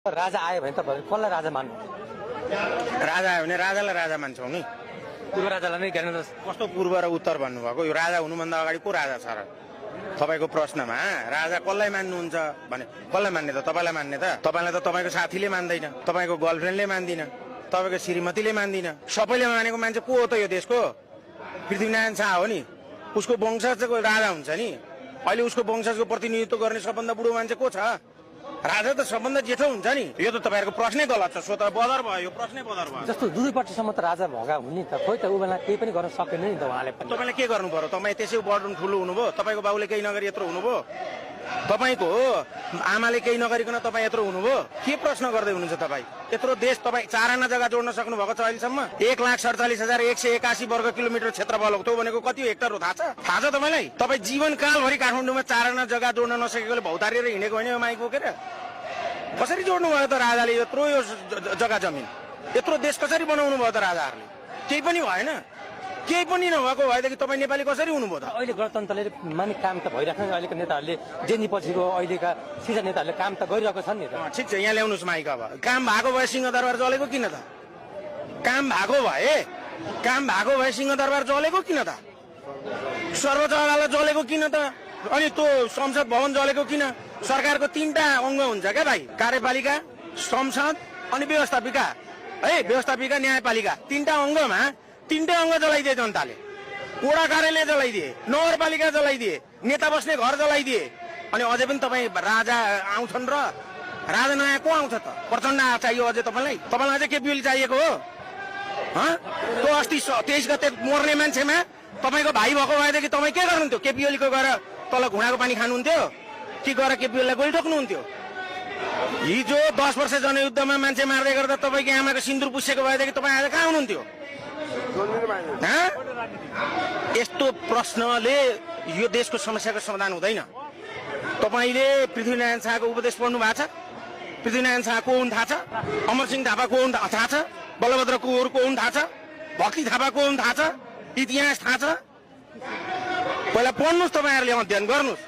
राजा आयो भने तपाईहरु कसलाई राजा मान्नु? राजा आयो भने राजालाई राजा मान्छौँ नि। पूर्व राजालाई नै ज्ञानेन्द्र कस्तो पूर्व र उत्तर भन्नुभएको? यो राजा हुनुभन्दा अगाडि को राजा छ र? तपाईको प्रश्नमा राजा कसलाई मान्नुहुन्छ भने कसलाई मान्ने त? तपाईलाई मान्ने त? तपाईलाई त तपाईको साथीले मान्दैन, तपाईको गर्लफ्रेन्डले मान्दिन, तपाईको श्रीमतीले मान्दिन। सबैले मानेको मान्छे को हो त यो देशको? पृथ्वीनारायण शाह हो नि। उसको वंशजको राजा हुन्छ नि। अहिले उसको वंशजको प्रतिनिधित्व गर्ने सबभन्दा बुढो मान्छे को छ? राजा त सबभन्दा जेठो हुन्छ नि। यो त तपाईहरुको प्रश्नै गलत छ। स्वतः बदर भयो, यो प्रश्नै बदर भयो। जस्तो दुईपट्टिसम्म त राजा भगा हुने त खोइ त उ बेला केही पनि गर्न सकेन नि त उहाँले पनि। तपाईले के गर्नु पर्यो? तपाई त्यसै बर्डन ठुलो हुनुभयो, तपाईको बाबुले केही नगरी यत्रो हुनुभयो, तपाईको आमाले केही नगरिकन तपाई यत्रो हुनुभयो। के प्रश्न गर्दै हुनुहुन्छ तपाई? यत्रो देश तपाई 4 आना जग्गा जोड्न सक्नु भएको छ अहिलेसम्म? 1,47,181 वर्ग किलोमिटर क्षेत्रफल हो। त्यो भनेको कति हेक्टर हो थाहा छ? थाहा छ तपाईलाई? तपाई जीवनकालभरि काठमाडौँमा 4 आना जग्गा जोड्न नसकेकोले भौतारेर हिँडेको होइन यो माइक बोकेर? कसरी जोड्नु भयो त राजाले यत्रो यो जग्गा जमिन? यत्रो देश कसरी बनाउनु भयो त राजाहरूले? केही पनि भएन। केही पनि नभएको भएदेखि तपाईँ नेपाली कसरी हुनुभयो त? अहिले गणतन्त्रले माने काम त भइरहेको छ। अहिलेको नेताहरूले जेनी पछिको अहिलेका सिजा नेताहरूले काम त गरिरहेको छन् नि त। ठिक छ, यहाँ ल्याउनुहोस् माइक। अब काम भएको भए सिंहदरबार जलेको किन त? काम भएको भए सिंहदरबार जलेको किन त? सर्वोच्च अदालत जलेको किन त? अनि त्यो संसद भवन जलेको किन? सरकारको 3टा अङ्ग हुन्छ क्या भाइ, कार्यपालिका, संसद अनि व्यवस्थापिका। है, व्यवस्थापिका, न्यायपालिका, 3टा अङ्गमा 3टै अङ्ग जलाइदिए जनताले। वडा कार्यालय जलाइदिए, नगरपालिका जलाइदिए, नेता बस्ने घर जलाइदिए। अनि अझै पनि तपाईँ राजा आउँछन् र राजा नयाँ को आउँछ त? प्रचण्ड चाहियो अझै तपाईँलाई? तपाईँलाई अझै केपिओली चाहिएको हो? त्यो अस्ति 23 गते मर्ने मान्छेमा तपाईँको भाइ भएको भएदेखि तपाईँ के गर्नुहुन्थ्यो? केपिओलीको गएर तल घुँडाको पानी खानुहुन्थ्यो कि गएर केपिओलीलाई गोली ठोक्नुहुन्थ्यो? हिजो 10 वर्ष जनयुद्धमा मान्छे मार्दै गर्दा तपाईँको आमाको सिन्दुर पुसेको भएदेखि तपाईँ आज कहाँ हुनुहुन्थ्यो? यस्तो प्रश्नले यो देशको समस्याको समाधान हुँदैन। तपाईले पृथ्वीनारायण शाहको उपदेश पढ्नु भएको छ? पृथ्वीनारायण शाह को हुन् थाहा छ? अमरसिंह थापा को हुन् थाहा छ? बलभद्र कुँवर को हुन् थाहा छ? भक्ति थापा को हुन् थाहा छ? इतिहास थाहा छ? पहिला पढ्नुहोस्, तपाईहरुले अध्ययन गर्नुहोस्।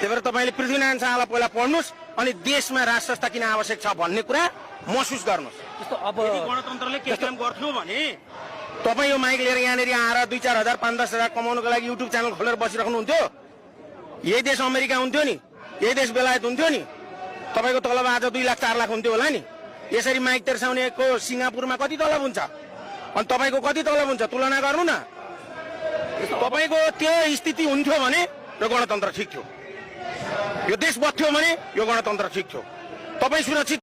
त्यही भएर तपाईले पृथ्वीनारायण शाहलाई पहिला पढ्नुहोस् अनि देशमा राज संस्था किन आवश्यक छ भन्ने कुरा महसुस गर्नुहोस्। जस्तो अब गणतन्त्रले के काम गर्थ्यो भने तपाईँ यो माइक लिएर यहाँनिर आएर 2-4 हजार 5-10 हजार कमाउनको लागि युट्युब च्यानल खोलेर बसिराख्नुहुन्थ्यो? यही देश अमेरिका हुन्थ्यो नि? यही देश बेलायत हुन्थ्यो नि? तपाईँको तलब आज 2 लाख 4 लाख हुन्थ्यो होला नि? यसरी माइक तेर्साउनेको सिङ्गापुरमा कति तलब हुन्छ अनि तपाईँको कति तलब हुन्छ? तुलना गर्नु न। तपाईँको त्यो स्थिति हुन्थ्यो भने यो गणतन्त्र ठिक थियो। यो देश बच्थ्यो भने यो गणतन्त्र ठिक थियो। तपाईँ सुरक्षित